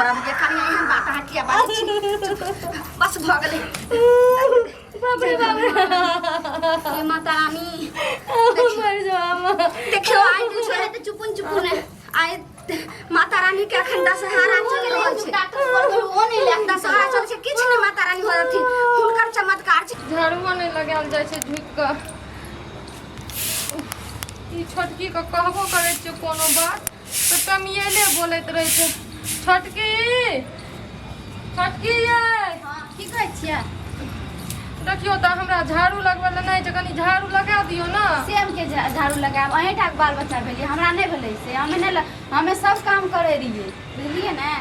मरब गे कनिया एहन बात अहाँ किया बाजै छी चुप, बस भऽ गेलै बाप रे बाप रे हे माता रानी मर जाओ देखियो आइ जे छै तऽ चुपुन चुपुन आइ माता रानी के अखन दशहरा चलि रहल छै डॉक्टर पर गेलु ओ नहि ले दशहरा चल छै किछु नहि माता रानी हो रहथिन हुनकर चमत्कार छै झाड़ुओ नहि लगायल जाइ छै झुकि कऽ ई छोटकीके कहबो करै छियै कोनो बात तऽ तमियले बोलैत रहै छै छोटकी छोटकी यै की कहै छियै देखियौ तऽ हमरा झाड़ू लगबै लए नहि छै कनि झाड़ू लगा दियौ ने सेम के झाड़ू लगायब अहीं टाके बाल बच्चा भेलियै हमरा नहि भेलै से हमे नहि हमे सब काम करै रहियै बुझलियै ने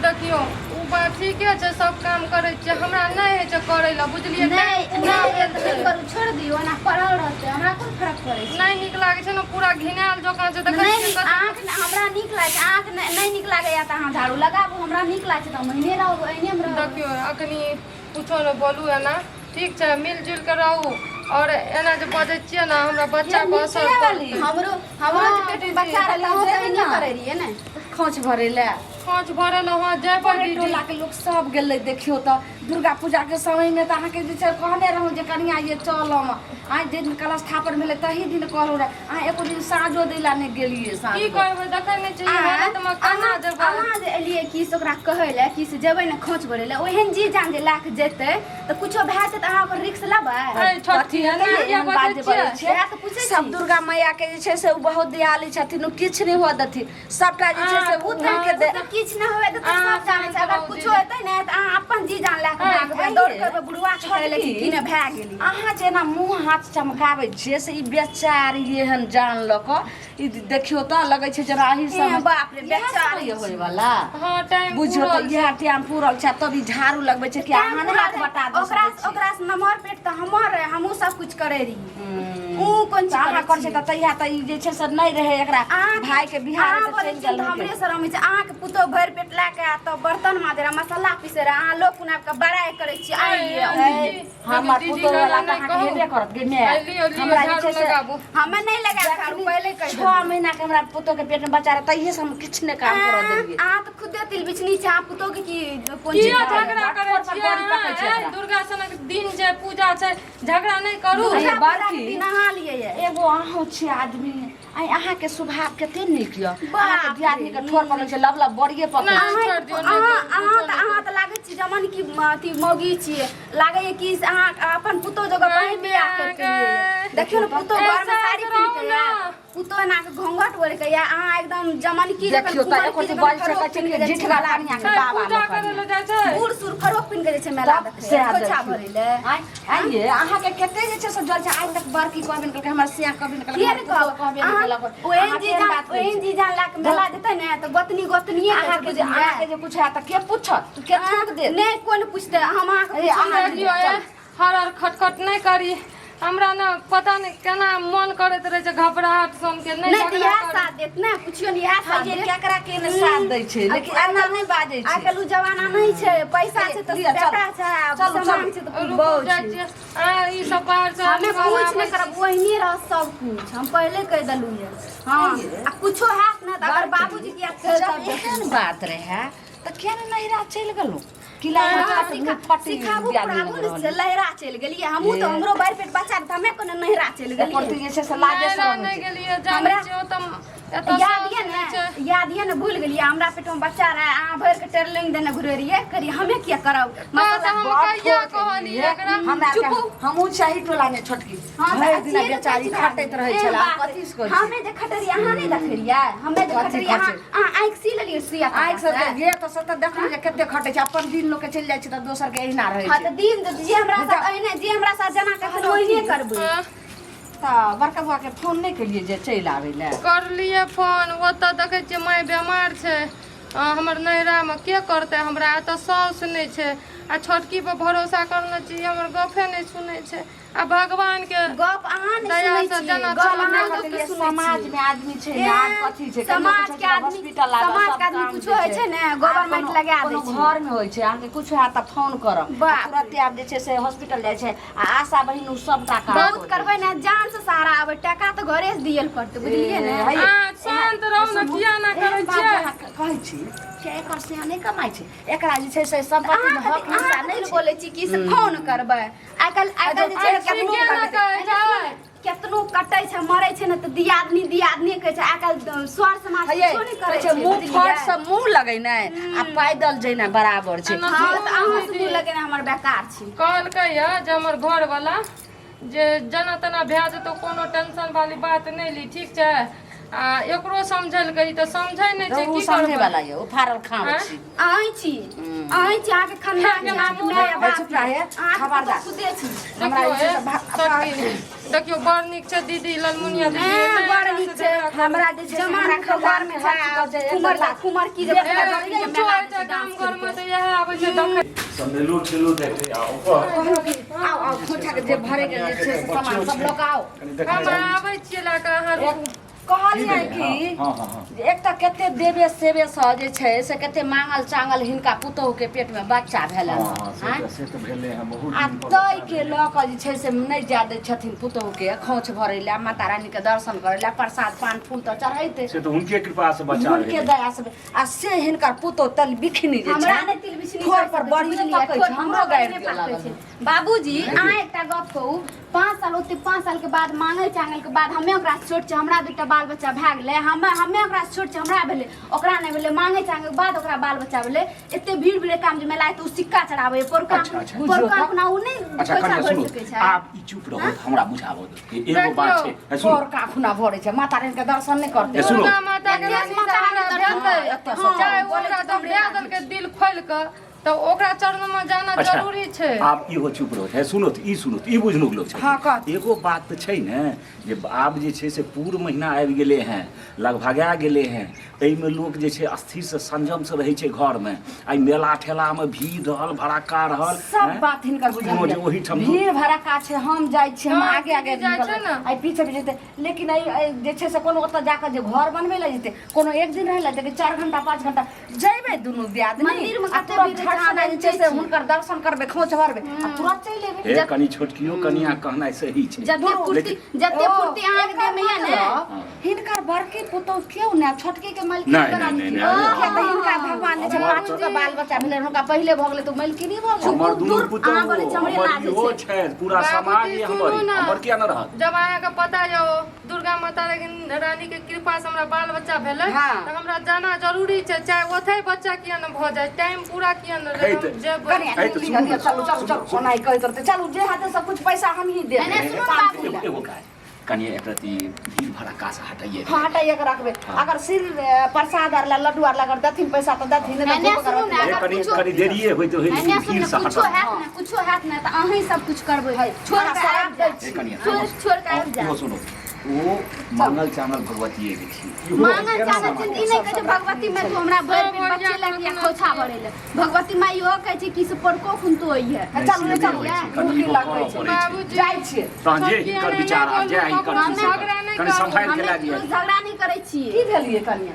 देखियौ ओ बात ठीके छै सब काम करै छियै हमरा नहि होइ छै करै लए बुझलियै नहि टाइम पूरा नहि भेल तऽ छै नहि करू छोड़ि दियौ ओना पड़ल रहतै हमरा कोन फरक पड़ै छै नहि नीक लागै छै ने पूरा घिनायल जकाँ छै देखै नहि छियै नीक कते अहाँके हमरा नीक लागै छै अहाँके नहि नहि नीक लागैया तऽ अहाँ झाड़ू लगाबू हमरा नीक लागै छै तऽ हम एहने रहब एहने हम रहब देखियौ अखनी कुछो नहि बोलू एना ठीक छै मिल जुलि कऽ रहू आओर एना जे बजै छियै ने हमरा बच्चापर असर पड़तै हमरो हमरो जे पेट में बच्चा रहै अहूँ तऽ एहने करै रहियै ने खोंच भरै लए खोंच भरल हँ जयबै बड़े दीदी टोला के लोक सब गेलै देखियौ तऽ दुर्गा पूजा के समय में तऽ अहाँके जे छै कहने रहौं जे कनिया ये चलम आइ जे दिन कलश स्थापन भेलै तही दिन कहलहुँ रहे अहाँ एको दिन साँझो दै लए नहि गेलियै साँझ की करबै देखै नहि छियै ई हालतमे केना जेबै अहाँ जे एलियै की से ओकरा कहै लए कि से जेबै ने खोंच भरै लए ओहन जी जान जे लए कऽ जेतै तऽ कुछो भए जेतै तऽ अहाँ ओकर रिक्स लेबै ऐ छोटकी एना किया बजै छियै सएह तऽ पूछै सब छी दुर्गा मैया के जे छै से ओ बहुत दयालु छथिन ओ किछु नहि हुअ देथिन सबटा जे छै से ओ तऽ के ओ तऽ किछु नहि होवे तऽ सब जानै छै अगर कुछो हेतै ने तऽ अहाँ अपन जी जान लए कऽ भागबै दौड़ करबै बुढ़वा के कहै लए कि की ने भए गेली अहाँ जेना मुँह हाथ चमकाबै छियै से ई बेचारी एहन जान लऽ कऽ ई देखियौ तऽ लगै छै जेना अही ए सब बाप रे बेचारी होय वाला हँ टाइम बुझियौ तऽ इएह टाइम पूरल छै तब ई झाड़ू लगबै छै कि अहाँ नहि हाथ बटा दऽ ओकरा सकै छी। ओकरा से नमहर पेट तऽ हमर रहे हमहूँ सब कुछ करै रहियै ऊ कोन चीज तऽ अहाँ करै करै छै छियै? तऽ तहिया तऽ ई जे छै से नहि रहै एकरा अहाँ- भाई के बिहार अहाँ तऽ बोलै चलि छियै गेल तऽ हमरे शरम होइ छै अहाँके पुतोह भरि पेट लए कऽ आयत तऽ बर्तन माजै रहए मसाला पीसै रहए अहाँ लोक कुनाब कऽ बड़ाइ करै छियै आइए दीदी, हमर दीदी पुतोह वाला नहि तऽ अहाँके कहू। हेबे करत गे माय लियौ लियौ हमरा जे झाड़ू छै से लगाबू हमे नहि लगायब झाड़ू पहिले कहि छओ महीना के हमरा पुतोह के पेट में बच्चा रहे तहिये से हम किछु नहि काम करऽ देलियै अहाँ तऽ खुदे तिल बिछनी छै अहाँ पुतोह के की कोन चीज किया करब? झगड़ा करै पर छियै बड़ी पकड़ै छै अहाँ? एकरा। दुर्गा सनक दिन छै पूजा छै झगड़ा नहि करू दुर्गा अरे पूजाके बड़की। दिन अहाँ लिए ये एगो अहूँ छी आदमी आइ अहाँके स्वभाव कते नीक यऽ बाप अहाँके दियादनी के ठोर पर लगै छै लब लब बड़िए पकड़ै नहि, छै छोड़ि दियौ, नहि अहाँ करू, अहाँ कुछो तऽ नहि अहाँ तऽ लागै छी जमन की अथी मौगी छियै लागैए कि से अहाँ अपन पुतोह जगह नहि पानि बियाह करके गै। देखियौ ने पुतोह घर में ऐसा साड़ी रहू पहिन के ना। आयल पुतोह एना के घूंघट ओढ़ि के या अहाँ एकदम जमनकी जखन देखियौ तऽ कुमरकी एको जखन बाजि फरोक सकै छै पहिन के कि जाइ छै जिठवा मेला कनिया के छै, बाबा पूजा लोकनि। करै लए जाइ छै बूढ़ सूढ़ फरोक पहिन के जाइ छै मेला तब देखै सएह खोइछा देखियौ। भरै लए आँय आँय ये अहाँके कते जे छै से जल छै आइ तक बड़की कहबे नहि केलकै हमर सिया कहबे नहि केलकै किया हमर ने पुतोह कहब कहबे नहि अहाँ केलक ओहन अहाँ जी केहन जान बात कहै ओहन छी? जी जान लए के मेला जेतै ने तऽ गोतनी गोतनीये कहै छै अहाँके जे बुझलियै अहाँके जे कुछ हैत तऽ के पूछत के थूक देत नहि कोन पूछतै हम अहाँके ए, पूछब अहाँ नहि। देखियौ ए हर हर खटखट नहि करी हमरा ने पता नहि केना मन करैत रहै छै घबराहट सनके नहि नहि तऽ झगड़ा इएह करी साथ देत ने पुछियौ ने इएह हाँ साथ ये देत केकरा के ने साथ दै छै लेकिन एना नहि बाजै आइ छै काल्हि ओ जमाना नहि छै पैसा छै तऽ लिअ, चलू। बेटा छै आ चलू, सामान चलू। छै तऽ रुकू बहुत जाइ छै छियै आ ई सब बाहर से हमे आदमी कुछ नहि आबै करब ओहिने रहत सब कुछ हम पहिले कहि देलहुँ ये हँ आ कुछो हैत ने तऽ अगर बाबूजी के याद करब जब तब एहन बात रहै तऽ किया ने नैहरा चलि गेलहुँ कि लहरा सिखा- सिखाबू पढ़ाबू ने से लहरा चलि गेलियै हमहूँ तऽ हमरो भरि पेट बच्चा रहै तऽ हमे कोनो नैहरा चलि गेलियै जे छै से लाजे नैहरा शरम नहि होइ छै। गेलियै जानै हमरा- छियै ओतऽ एतऽ याद साउस ये नहि छै ने याद ये ने भूल गेलियै हमरा पेटमे बच्चा रहै अहाँ भरि के टेरलिंग देने घुरै रहियै करियै हमे किया करब बस मसाला हम बड़ कहिया ठोर कहलियै छै। एकरा हमरा चुपू। हमहूँ चाही टोला मे छोटकी हँ, तऽ भरि दिना अथिये ने बेचारी कहै छी खटैत रहै ए, छलै बाप रे। कथी से कहै छी हमे जे खटरियै अहाँ नहि देखै रहियै हमे जे कथी खटरियै अहाँ खटै? अहाँ आँखि सी लेलियै सुइया आँखि से तऽ गे तऽ सतत देखलहुँ जे कते खटै छै अपन दिन लोकके चलि जाइ छै तऽ दोसरके एहिना रहै हँ छै तऽ दिन जे हमरा साथ एहिने जे हमरा साथ जेना करतै ओहिने करबै हँ, तऽ बड़का बौआके फोन नहि केलियै जे चलि आबै लए करलियै फोन ओतऽ देखै छियै माय बेमार छै आ, हमर नैहरामे के करतै हमरा एतऽ साउस नहि छै आ छोटकी पर भरोसा करने छी, हमर गपे नहि सुनै छै। आ भगवान के गप अहाँ नहि दया सुनै से छियै, जेना गप चलना अहाँ करतै, लोकके सुनै समाज छियै। में आदमी छै ने, ए, आब कथी छै, कहियो समाज कुछो के आदमी हॉस्पिटल लागल, समाज सब के आदमी काम कुछो जे होइ छै ने, आ गवर्नमेंट कोनो लगा दै कोनो छै। घर में होइ छै, अहाँके कुछो हैत तऽ फोन करब, आ बाप रे। तुरते आब जे छै से हॉस्पिटल जाइ छै, आ आशा बहिन ओ सबटा काम बहुत करबै ने, जान से सहारा आबै, टका तऽ घरे से दियल पड़तै, बुझलियै ने? हे, अहाँ शान्त रहू ने, किया ना करै छियै? कहै छी कि एकर से नहि कमाइ छै, एकरा जे छै से संपत्ति में अहाँ हक कथी हिस्सा अहाँ नहि कथी छै। बोलै छी कि से फोन करबै? आइकाल्हि आइकाल्हि जे छै ने, आइ केतनो ठीके ने कटै कहै छै। केतनो कटै छै, मरै छै ने, तऽ दियादनी दियादनी कहै छै। आइकाल्हि स्वर समाज हयै, कुछो नहि करै कहै छै छै, मुँह बुझलियै? फट से मुँह लगेनाइ आ पैदल जेनाइ बराबर छै। एना हँ, तऽ अहाँ से मुँह लगेनाइ हमर बेकार छी। कहलकै यऽ जे हमर घरवला जे जेना तेना भए जेतौ, कोनो टेंशन वाली बात नहि ली, ठीक छै? आ एकरो समझेलकै, ई तऽ समझै नहि छै। ओ की समझे करबै? वाला यऽ, ओ फाड़ल खाँव आँय? छी। अहीं छी, अहीं छी, अहाँके खानदान छी, अहाँके माय हे बाप, चुप रह हे, अहाँके खबरदार। पुतहु खुदे छी। हमरा देखियौ जे छै हे, से छोटकी, देखियौ बड़ नीक छै दीदी, ललमुनिया दीदी। ए, नहि, बड़ एकरा नीक से छै। झगड़ा करू। हमरा जे छै से जमान हमरा के खानदान में हर चीज के जे कुमर एक कुमर की जे ए, कुछो होइ छै गाम घरमे तऽ इएह आबै छै देखै। समेलो ठेलो देखै आ ओकर कहलहुँ कि आउ आउ, खोइछा के जे भरे के जे छै से सामान सब लऽ कऽ आउ। कनि देखने हम जाउ। आबै छियै लए कऽ, अहाँ रुकू। कहलियै कि हँ हँ हँ जे एक तऽ कते देवे सेवे सँ जे छै से कते मांगल चांगल हिनका पुतोहु के पेट में बच्चा भेलनि हँ हँ, से आँय? तऽ से तऽ भेलै हँ बहुत आ दिन पर तै बच्चा के भेलै। लऽ कऽ जे छै से नहि जाय दै छथिन पुतोहु के खोंछ भरै लए, माता रानी के दर्शन करै लए, प्रसाद पान फूल तऽ चढ़ैते। से तऽ हुनके कृपा से बच्चा हुनके भेलै। दया से, आ से हिनकर पुतोहु तल बिखनी जे हमरा छै नहि तिल बिछनी ठोर कर पर सकै छी, बड़ी बुझलियै? तकै ठोर छै, पर हमरो बड़ी गारि नहि दिअ पाकै लागल। छै। बाबूजी, अहाँ एकटा गप कहू, 5 साल ओते 5 साल के बाद मांगै चांगल के बाद हमे ओकरा से छोट छै, हमरा दूटा बाल बच्चा भए गेलै। हमे हमे ओकरा से छोट छै, हमरा भेलै, ओकरा नहि भेलै। मांगै चांगल के बाद ओकरा बाल बच्चा भेलै। एते भीड़ भेलै काम जे मेला, तऽ ओ सिक्का चढ़ाबै पोरका अच्छा, अच्छा। पोरका अपना ओ नहि अच्छा पैसा कनिया भरि सुनू, सकै छै। आब ई चुप रहू, हमरा बुझाबऽ दो। एगो बात छै, है सुनू। पोरका खुना भरै छै, माता रानी के दर्शन नहि करतै? ए, सुनू। दुर्गा माता के एतेक रानी माता से हमरा रानी दर्शन भेटतै। एतऽ सँ चाहे बोलै ओकरा छै तऽ जब हमरे दए लागी। देलकै दिल खोलि कऽ, तऽ ओकरा चरणमे जाना अच्छा, जरूरी छै। आब इहो चुप रहो। हे सुनो तऽ, ई सुनो तऽ, ई बुझनुक लोक छै। हँ, कह। एगो बात तऽ छै ने जे आब जे छै से पूर महीना आबि गेलै हेँ, लगभगा गेलै हेँ। एहिमे लोक जे छै स्थिरसँ संयमसँ रहै छै घरमे। आइ मेला ठेलामे भीड़ रहल, भड़क्का रहल। सब हैं? बात हिनकर कोनो बुझल जे ओहिठाम भीड़ भड़क्का छै, हम जाइ छी, हम हँ, आगे आगे दीदी जाइ छै निकलबै, ने। आइ पीछे पीछे जेतै, लेकिन एहि जे छै से कोनो ओतऽ जाकऽ जे घर बनबै लए जेतै, कोनो एक दिन रहै लए जेतै, 4 घंटा 5 घंटा जयबै दुनू दियादनी मंदिरमे आ कते तुरंत भीड़ झट रहै छै, सना जे छै से जाइ छी। हुनकर दर्शन करबै, खोंच भरबै आ तुरंत चलि एबै। हे कनि छोटकियो कनिया कहनाइ सही छै। जते फुर्ती जते ओ, फुर्ती अहाँके एकर देह में यऽ ने। मतलब हिनकर बड़की पुतोहु केओ ने, छोटकी के मलकिनी नहि, बना नहि, नहि, देलखिन। नहि, किया तऽ हिनका भगवान जे छै हमर पाँच गो बाल बच्चा भेलै, हुनका पहिले भऽ गेलै तऽ मलकिनी भऽ गेलै। हमर दुनू दूर, पुतहु अहाँ बोलै छी, हमरे हमर लाज इहो छै। छै, पूरा बाबूजी, समाज ये हमर। सुनू ने। हमर किया न रहत? जब अहाँके पता यऽ दुर्गा माता रानी के कृपा से हमरा बाल बच्चा भेलै, तऽ हमरा जाना जरूरी छै, चाहे ओतहि बच्चा किया ने भऽ जाय, टाइम पूरा किया ने हे रहै, तऽ- हम जेबै। कनिया, है तऽ सुनू ने, चलू चलू चलू, ओनाही कहैत रहतै। चलू, जे हेतै सब कुछ पैसा हमही देब। नहि, नहि, सुनू ने बाबू। एगो एगो काज कनि एक रति भीड़ भड़क्का से हटाइए। हाँ, हटाइए के रखबै। अगर सिर प्रसाद आर ला, लड्डू आर ला अगर देथिन पैसा तऽ देथिन, नहि नहि, तऽ नहि, धूप सुनू ने, अगरबत्ती। हे अगर कनि कुछो- कनि देरिए होइत होइत, नहि, लेकिन नहि, सुनू भीड़ ने, से कुछो हटल। हैत ने, कुछो हैत ने तऽ अहीं सब कुछ करबै। है, छोड़ अहाँ के शराब आबि दै जायब। छी। हे कनिया, छोड़ छोड़ के आबि इहो जायब। सुनू, ओ मांगल चांगल भगवतीए के छी इहो। मांगल केना चांगल समाज? चिन्ह ई नहि कहै छै भगवती माय तू हमरा भरि पेट बच्चे लए किया खोछा भरै लए। भगवती माय इहो कहै छै कि से पड़को खुन तो होइए। नहि, चलू, से नहि चलू, होइ छै, कनि मुर्गी इहो लगबै करऽ छै। पड़ै छै। बाबूजी, जाइ छियै। तहन जे छोटकी हिनकर एना विचार नहि आब जे बोलू, हिनकर ककरो छी से झगड़ा नहि कनि करू। सम्हारि के हमे लए दिअ। केकरो झगड़ा नहि करै छियै। की भेलियै कनिया?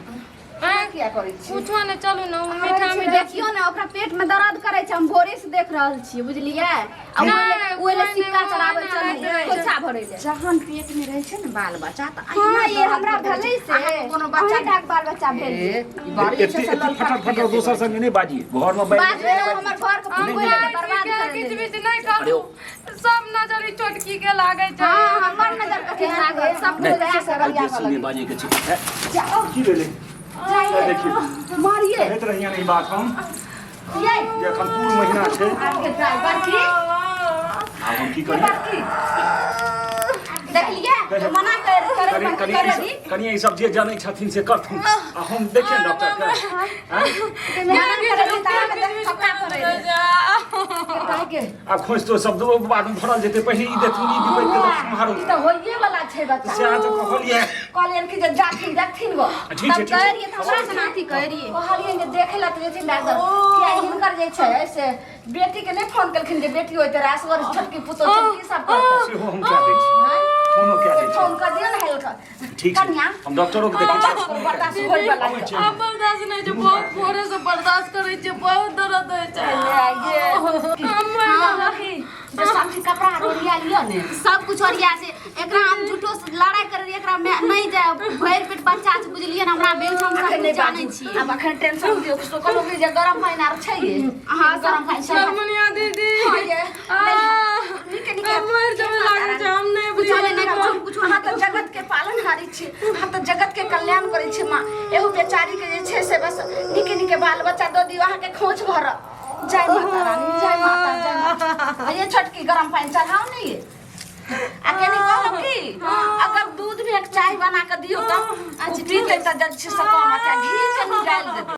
आँय, किया करै छी? कुछो नहि, चलू ने, ओ मीठा मीठा। देखियौ ने, ओकरा पेट में दर्द करे छै, हम भोरे से देख रहल छियै, बुझलियै? आ नहि, ओहि लए कोइ सिक्का नहि, चढ़ाबै नहि, चलू नहि, खोइछा भरै लए। जहन पेट में रहै छै ने बाल बच्चा तऽ हँ, अहिना ये दर्द हमरा करै छै। भेलै से अहाँके कोनो बच्चा अहीं टाके बाल बच्चा भेल। ए, ई बारी एते छै से एते ललका फटर फटर दोसर संगे नहि बाजी, घरमे बैठ। बाजबै ने, हमर घर के हम पूरा जाइ छी, बर्बाद के कर किच देले। बिच नहि करू, सब नजर ई छोटकी के लागै छै। हँ, हमर नजर कथी लागल? सब नहि, कुछ दया आइ बेसी नहि बाजै के छै। हे, जाओ। की भेलै? जाइए। देखियौ। मारिए। कहैत रहियन ई बात हम ये जे एखन पूर महीना छै। आके जाय बड़की। आब हम की करी? बड़की। देखलियै, मना कर करे कनि पर कनि करे ई सब- कनि ई सब जे जनै छथिन से करथुन आ हम देखियनि डॉक्टर के, आँय? मना करे तऽ अहाँके देख थक्का करे। काहे आब खोज तो सब दो बाद में भरल जेतै, पहिले ई देथुन, ई विपैत के तऽ सम्हारू। ई तऽ होइए वाला छै बच्चा। सएह तऽ कहलियै। कहलियनि कि जे जाथिन देखथिन गो। ठीक छै, तब ठीक छै। कह रहियै तऽ हमरा से नाथी कह रहियै। कहलियनि जे देखै लए तऽ जेथिन डॉक्टर। किया ये हिनकर जे छै से बेटी के नहि फोन केलखिन जे बेटी होइते रासगर छोटकी पुतोह छै की सब करतै सेहो हम कए दै छी, फोनो कए दै छी। फोन कऽ दियौ ने हेल्प। ठीक छै। कनिया हम डॉक्टरो के देखै छी। बर्दाश्त होय वाला अबै छी। आब बर्दाश्त नहि छै, बहुत भोरे से बर्दाश्त करै छियै, बहुत दर्द होइ छै। जे सब चीज कपड़ा आर ओरिया लिअ ने। सब कुछ ओरिया छै। एकरा हम झूठो से लड़ाई कर रही, एकरा मैं नहीं जाए, भरि पेट बच्चा छै, बुझलियै ने? हमरा बेल छै, हम सब अखन कुछ नहि जानै बाजू छी। आब अखन टेंशन दियौ कहलहुँ कि जे गरम पानि आर छै ये? हाँ, गरम पानि छै। ललमुनिया दीदी। हाँ ये। आ, नीके नीके। हम मरि जेबै लागै छै, हम नहि कुछो बुझलियै। नहि, कुछो कुछो। अहाँ तऽ जगत के पालनहारी छी, अहाँ तऽ जगत के कल्याण करै छी माँ। एहू बेचारी के जे छै से बस नीके नीके बाल बच्चा दऽ दियौ, अहाँके खोंच भरब। जय माता रानी, जय माता, जय माता। आ ये छोटकी, गरम पानि चढ़ाउ ने ये। आ केनी कहलहुँ की, अगर दूध में एक चाय बना के दियौ तऽ अच्छा पी लेतै, जब छै से कम। अच्छा, घी कनि डालि देबै।